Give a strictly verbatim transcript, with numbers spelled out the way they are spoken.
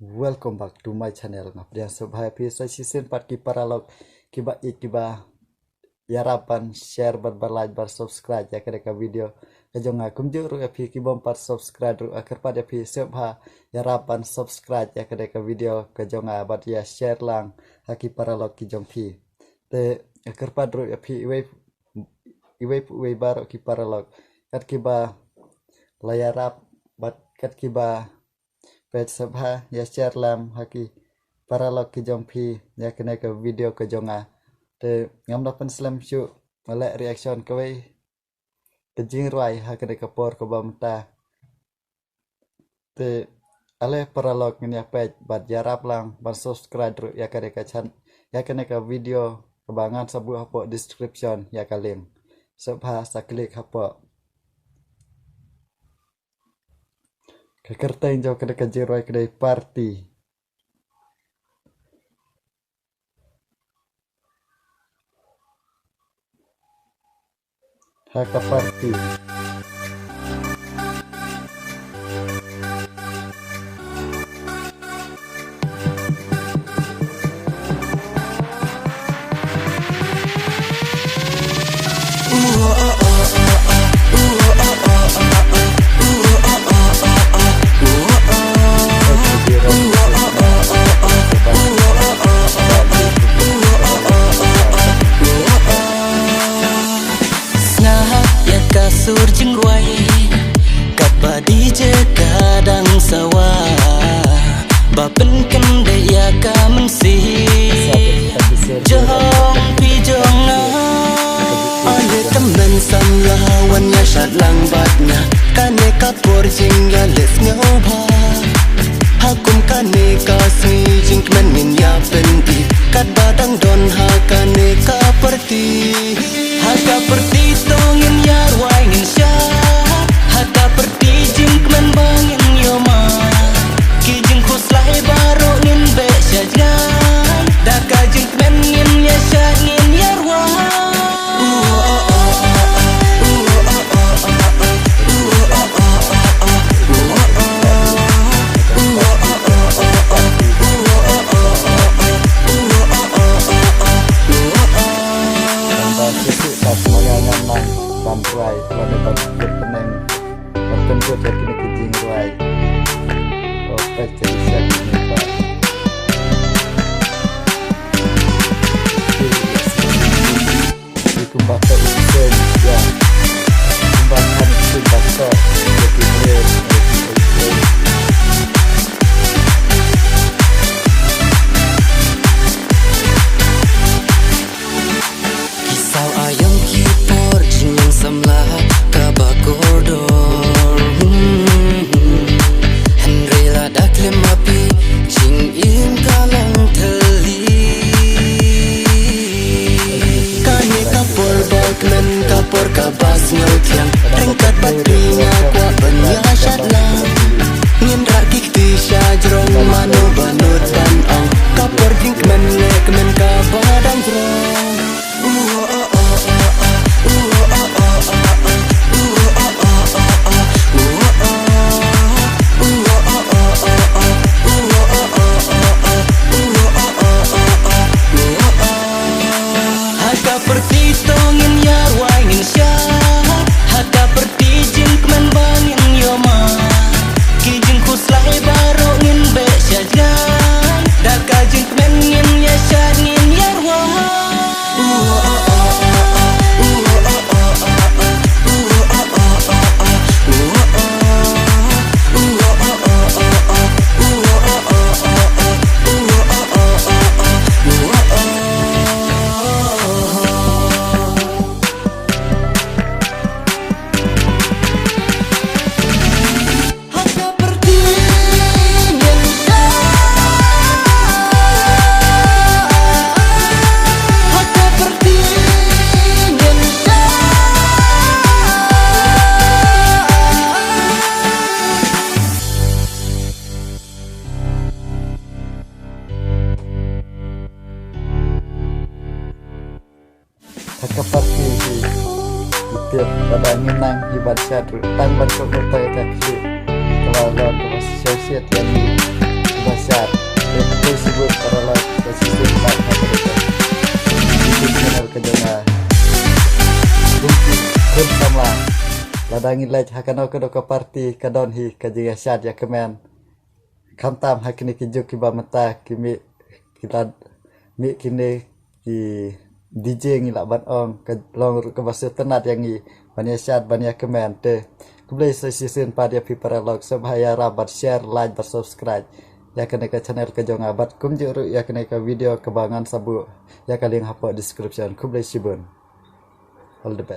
Welcome back to my channel. Nga pdiang sngewbha ïa phi sa shisien pat ki paralok kiba ïeit kiba ïarap ban share bad ban like bad subscribe ïa kane ka video ka jong nga. Kumjuh ruh ïa phi kibym pat subscribe ruh, nga kyrpad ïa phi sngewbha ïarap ban subscribe ïa kane ka video ka jong nga bad ïa share lang ha ki paralok ki jong phi. Te nga kyrpad ruh ïa phi iwei iwei pa iwei baroh ki paralok, kat kiba la ïarap bad kat kiba peit, sngewbha ïa share lang ha ki paralok ki jong phi ïa kane ka video ka jong nga. Te ngam da pynslem shuh, nga leh reaction kawei ka jingrwai ha kane ka por kaba mynta. Te ale paralok, ngin ïa peit bad ïarap lang ban subscribe ruh ïa kane ka chan ïa kane ka video kaba ngan sa buh hapoh description ïa ka link. Sngewbha sa click hapoh. Ka kyrteng jong kane ka jingrwai ka dei Party. Ha ka party. Sngap ïa ka sur jingrwai, katba D J ka dang sawa, ba pynkyndit ïa ka mynsiem jong phi jong nga. Ale tymmen samla wan ïa shad lang bad nga, kane ka por jingïaleh sngewbha. Ha kum kane ka sngi jingkmen ngin ïa pyndih, katba dang don ha kane ka party. Ha ka party to ngin ïa rwai ngin shad, ha ka party jingkmen ba ngin ïoh ma. Ki jingkhuslai baroh ngin beh sha jngai, da ka jingkmen ngin ïa shad ngin ïa rwai. Ban ba shisha ka sma nga ngam nang ban rwai lane ban kut pyneng ban pynkut ïa kine ki jingrwai. Ba peit ka shisha kine ba. Kumba ka usen ïa kumba kan kumba ka ïa ki briew. Ki saw aïom ki por jingïeng samla kaba kordor. Hynrei lada khlem ma phi jingim ka long thylli. Kane ka por ba kmen, ka por kaba sngewthiang, ryngkat bad phi nga kwah ban ïa shad lang. Ngin rah ki kti sha jrong, mano ba nud ban ong, ka por jingkmen leh kmen kaba dang jrong. Ha ka pyrthei to ngin ïa rwai ngin shad, ha ka pyrthei jingkmen ba ngin ïoh ma. Ki jingkhuslai baroh ngin beh sha jngai, da ka jingkmen ngin ïa shad ngin ïa rwai. Ha ka party hi, i tip, lada ngin nang hi ban shad ruh, tang ban kohnguh ïa ka khlieh. Ka la long kaba shisha ïa ngi. Bashar. Te khublei shibun paralok ba shisien pat ha kane ka YouTube channel ka jong nga. Kumta, kumta samla. Lada ngi leit ha kano kano ka party ka don hi ka jingïashad ïakmen. Khamtam ha kine ki juk kiba mynta ki mih ki lad mih kine ki D J ngi lah ban ong ka long ruh kaba sngewtynnat ïa ngi ban ïashad ban ïakmen te. Khublei sa shisien pat ïa phi paralok, sngewbha ïarap bad share, like bad subscribe ïa kane ka channel ka jong nga bad kumjuh ruh ïa kane ka video kaba ngan sa buh ïa ka link hapoh description. Khublei shibun. All the best.